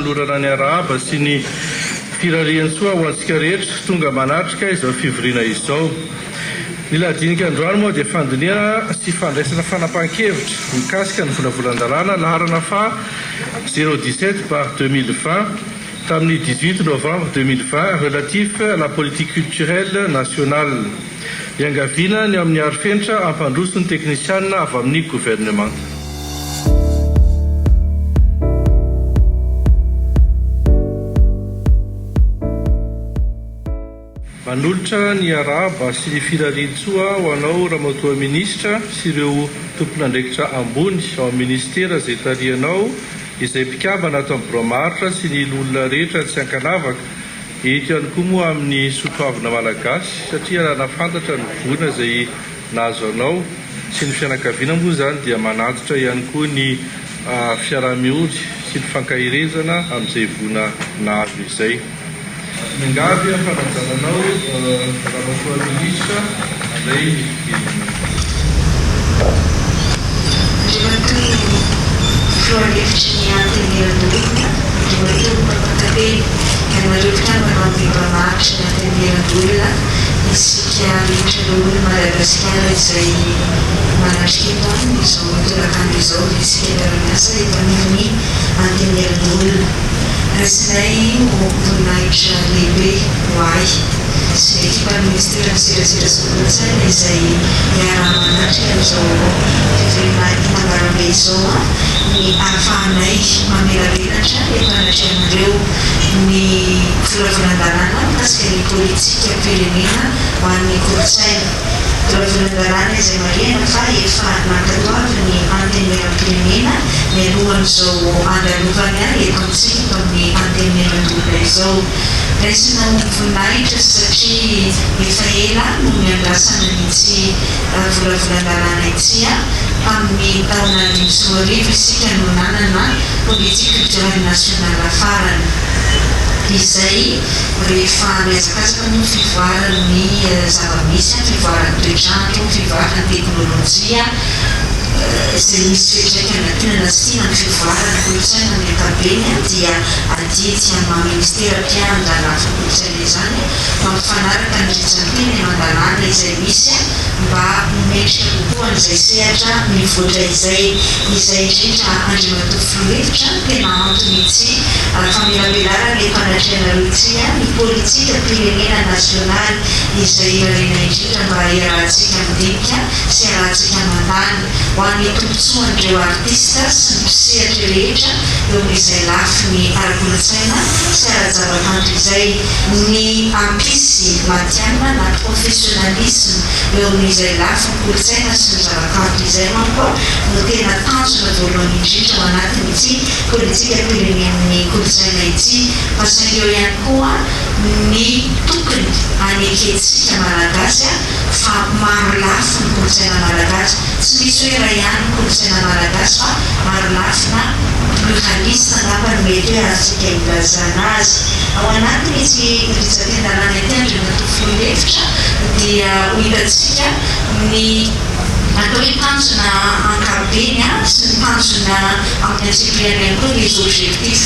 fanolorana ny arahaba sy ny firarian-tsoa ho antsika rehetra tonga manatrika izao fivoriana izao. Ny lahadinika androany moa dia fandinihana sy fandraisana fanapahan-kevitra mikasika ny volavolan-dalàna laharana faha zéro dix-sept barre 2020 tamin'ny 18 novembre 2020 relatif à la politique culturelle nationale. Iangaviana ny amin'ny arifenitra hampandroso ny teknisianina avy amin'ny governemanta. Manolotra ny arahaba sy ny firarian-tsoa ho anao Ramatoa Minisitra sy ireo tompon'andraikitra ambony ao amin'ny Minisitera izay tarihanao, izay mpikambana ato amin'ny Birao Maharitra sy ny loholona rehetra tsy ankanavaka, eto ihany koa moa amin'ny soatoavina Malagasy satria raha nahafantatra ny voina izay nahazo anao sy ny fianakaviana moa izany dia manatitra ihany koa ny fiaraha-miory sy ny fankaherezana amin'izay voina nahazo izay. Miangavy aho fanajana anao Ramatoa Minisitra handray ny fitenenana. Andriamatoa Filoha lefitry ny Antenimierandoholona, Andriamatoa Mpampakateny, ianareo mpikambana ao amin'ny Birao maharitry ny Antenimierandoholona, isika rehetra loholon'i Madagasikara izay manatrika eto amin'izao tolakandro izao, isika mpiara-miasa eto anivon'ny Antenimierandoholona. Raisinay ho voninahitra lehibe ho ahy sy ny ekipan'ny Minisiteran'ny Serasera sy ny Kolontsaina izay iaraha-manatrika amin'izao fivoriana itambarambe izao ny ahafahanay mamelabelatra eto anatrehanareo ny volavolan-dalàna mikasika ny politikam-pirenena ho an'ny kolontsaina. Volavolan-dalàna izay marihana fa efa nankatoavin'ny Antenimierampirenena mialohan'izao andalovany eto amintsika eto amin'ny Antenimierandoholona izao. Raisina ho voninahitra satria efa ela no niandrasana an'ity volavolan-dalàna ity. Tamin'ny taona 2005 isika no nanana Politique culturelle nationale farany izay rehefa mihazakazaka moa ny fivoaran'ny zava-misy, fivoaran'ny toetr'andro, fivoaran'ny teknolojia izay misy fiantraikany na tiana na tsy tiana amin'ny fivoaran'ny kolontsaina amin'ny ankapobeny dia adidy amin'ny maha ministera mpiandalana kolontsaina izany mampifanaraka ny rijan-teny aman-dalàna izay misy mba ho mendrika kokoa an'izay sehatra mivoatra izay. Izay indrindra Andriamatoa Filoha Lefitra no tena anton'ity famelabelarana eto anatrehanareo ity, ny politikam-pirenena nasionaly izay irariana indrindra mba hiarahantsika midinika sy hiarahantsika mandany ho an'ny tombontsoan'ireo artista sy ny mpisehatra rehetra eo amin'izay lafiny ara-kolontsaina sy ara-javakanto izay, ny hampisy matihanina na professionnalisme eo amin'izay lafiny kolontsaina sy ny zavakanto izay manko no tena tanjona voalohany indrindra ao anatin'ity politikam-pirenen'ny kolontsaina ity fa saingy eo ihany koa ny tokony hanekentsika Malagasy fa maro lafy ny kolontsaina malagasy. Tsy misy hoe iray ihany ny kolontsaina malagasy fa maro lafy na pluraliste angamba no mety hoe azontsika ilazana azy. Ao anatin'ity rijan-tendalana ity Andriamatoa Filoha Lefitra dia ho hitantsika ny atao hoe tanjona ankapobeny sy ny tanjona amin'ny antsipiriany ihany koa, les objectifs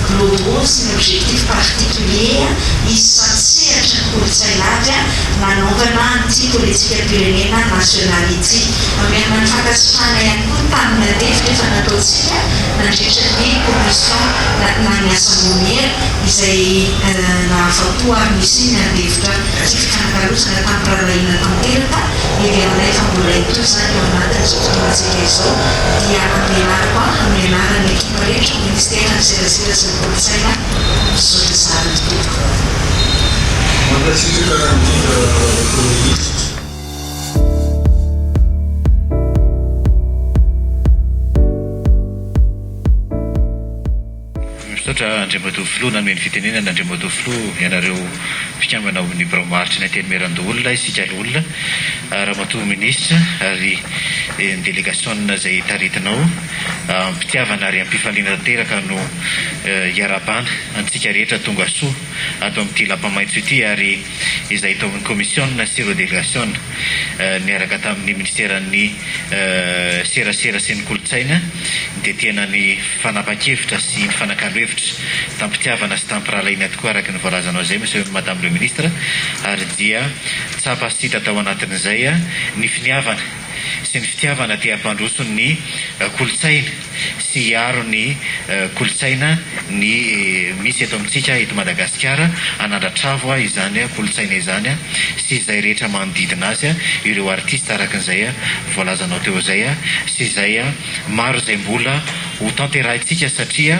globaux sy ny objectifs particuliers isan-tsehatra ny kolontsaina avy nanaovana an'ity politikam-pirenena nasionaly ity. Mamerina ny fankasitrahana ihany koa tamin'ny adihevitra efa nataontsika nandritra ny commission na ny asam-boamiera izay nahafa-po ary nisy ny adihevitra sy fifanakalozana tamim-pirahalahiana tanteraka. Heverinay fa mbola hitohy izany ao anatin'izao fotoanantsika izao dia amelariko ahy amin'ny anaran'ny ekipa rehetra ao Ministeran'ny Serasera sy ny Kolontsaina. Misaotra sahady tompoko. Mankasitraka indrindra Ramatoa Minisitra. Misaotra Andriamatoa Filoha nanome ny fitenenana, Andriamatoa Filoha, ianareo mpikambana ao amin'ny birao maharitry ny Antenimierandoholona, isika loholona, Ramatoa Minisitra ary ny delegasiona izay taritinao, am-pitiavana ary am-pifaliana tanteraka no iarahabana antsika rehetra tonga soa ato amin'ity Lapa Maitso ity ary izay tao amin'ny Komisiona sy ireo delegasiona niaraka tamin'ny Minisiteran'ny Serasera sy ny Kolontsaina dia tena nifanapa-kevitra sy nifanakalo hevitra. maharitra tam-pitiavana sy tam-pirahalahiana tokoa araka ny voalazanao izay Monsieur Madame le Ministre ary dia tsapa sy hita tao anatin'izay ny finiavana sy ny fitiavana te hampandroso ny kolontsaina sy hiaro ny kolontsaina ny misy eto amintsika eto Madagasikara hanandratravo izany kolontsaina izany sy izay rehetra manodidina azy ireo artista araka izay voalazanao teo izay sy izay maro izay mbola ho tanterahintsika satria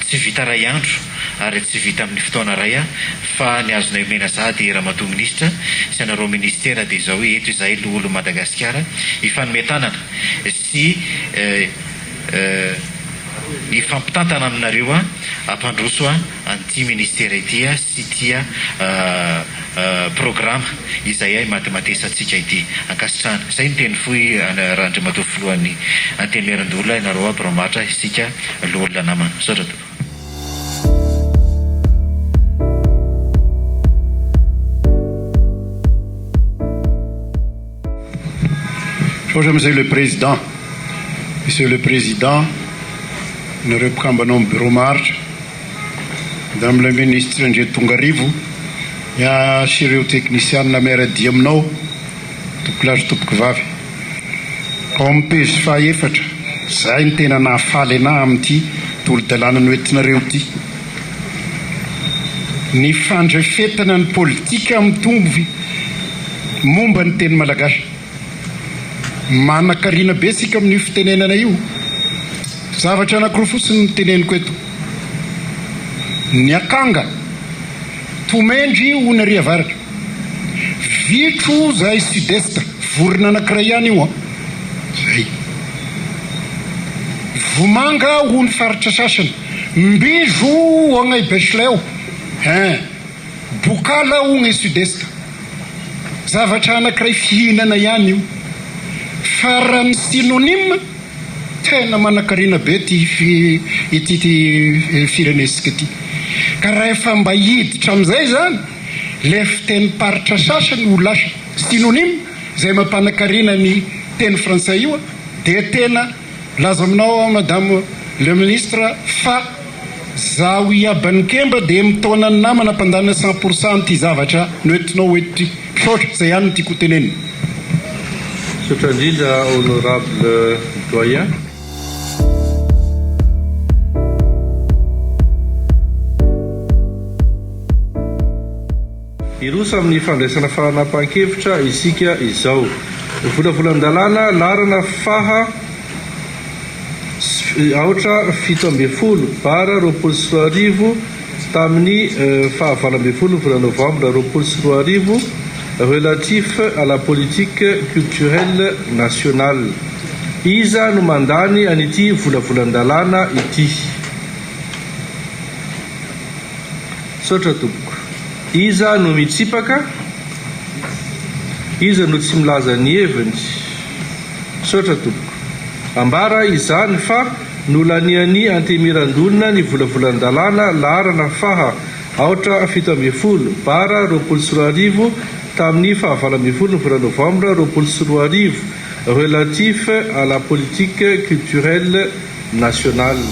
tsy vita ray andro ary tsy vita amin'ny fotoana ray fa ny azonay omena sahady Ramatoa Minisitra sy anareo Minisitera dia izao hoe eto izahay loholon'i Madagasikara hifanome tanana sy hifampitantana aminareo hampandroso an'ity Minisitera ity sy ity programa izay imatimatesantsika ity. Ankasitrahana. Izay ny teny fohy Randriamatoa Filohan'ny Antenimierandoholona ianareo aby Ramatra isika loholona namana. Misaotra tompoko. Misaotra Monsieur le Président. Monsieur le Président, nareo mpikambana ao amin'ny Bureau maharitra, Madame la Ministre Andriatongarivo, sy ireo teknisianina miara-dia aminao, tompokolahy sy tompokovavy. Ao amin'ny pejy fahaefatra, izay no tena nahafaly anah amin'ity tolo-dalàna noentinareo ity. Ny fandrefetana ny politika mitovy momba ny teny malagasy. Manankarena be isika amin'io fitenenana io. Zavatra anankiroa fotsiny no teneniko eto. Ny akanga, tomendry hono ary avaratra. Vitro zahay sud-est, vorona anankiray ihany io an. Zay. Vomanga hono faritra sasany. Mbizo hoagnay Betsileo hein. Bokala hono e sud-est. Zavatra anankiray fihinana ihany io. Fa raha ny synonyme, tena manankarena be ity ity firenentsika ity. Ka rahefa mba hiditra amin'izay izany, ilay fitenim-paritra sasany ho lasa synonyme izay mampanankarena ny teny frantsay io dia tena Milaza aminao aho Madame le Ministre fa zaho iaban'ny Kemba dia mitaona ny namana mpandany 100% an'ity zavatra noentinao eto ity. Misaotra, izay ihany no tiako ho tenenina. Misaotra indrindra Honorable Doyen. Hiroso amin'ny fandraisana fanapahan-kevitra isika izao. Volavolan-dalàna laharana faha aotra 17 bara 2020 tamin'ny faha 18 volana novambra 2020 relatif à la politique culturelle nationale. Iza no mandany an'ity volavolan-dalàna ity? Misaotra tompoko. Iza no mitsipaka? Iza no tsy milaza ny heviny? Misaotra tompoko. Ambara izany fa nolanian'ny Antenimierandoholona ny volavolan-dalàna laharana faha aotra 17 bara 2020 tamin'ny faha 18 ny volana novambra 2020 relatif à la politique culturelle nationale.